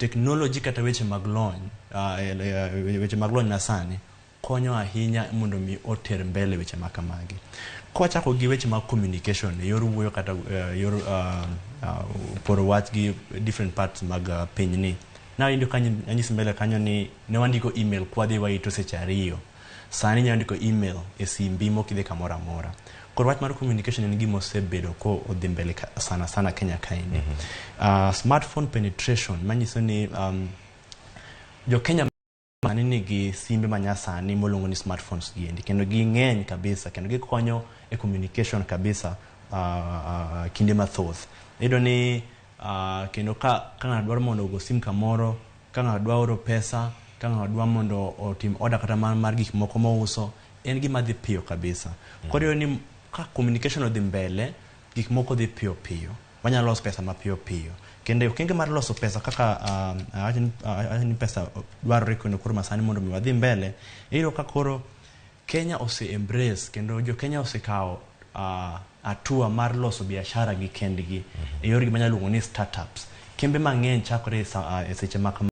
Technology kata weche mag lony, weche mag lony masani konyo ahinya mondo mi oter mbele weche ma kamagi. Kwachako gi weche mag communication e yor wuoyo kata yor poro wach gi different parts mag pinyni. Nawinjo ka anyisi mbele kanyo ni ne wandiko email kwadhi waito seche 2. Sani inyalo ndiko email e simbi mok idhi kamoro amora. Koro wach mar communication en gima osebedo ko odhi mbele sana sana Kenya kaendi. Smartphone penetration manyiso ni jo Kenya sani nigi simbe manyasani moluongo ni smartphones giendi, kendo ging'eny kabisa, kendo gikonyo e communication kabisa kinde mathoth. Iyudo ni kendo ka ng'ato dwaro mondo ogo sim kamoro, ka ng'ato dwa oro pesa, ka ng'ato dwa mondo otim order kata mar gik moko mouso, en gima dhi piyo kabisa. Koro iyudo ni ka communication odhi mbele, gik moko dhi piyo piyo, wanyalo loso pesa mapiyo piyo. Kendo okenge mar loso pesa kaka awacho ni pesa dwarore kendo koro masani mondo mi wadhi mbele. Iyudo ka koro Kenya ose embrace kendo jo Kenya osekawo hatua mar loso biashara gi kendgi e yor gima nyalo luongo ni startups. Kembe mang'eny chakore e seche ma kama.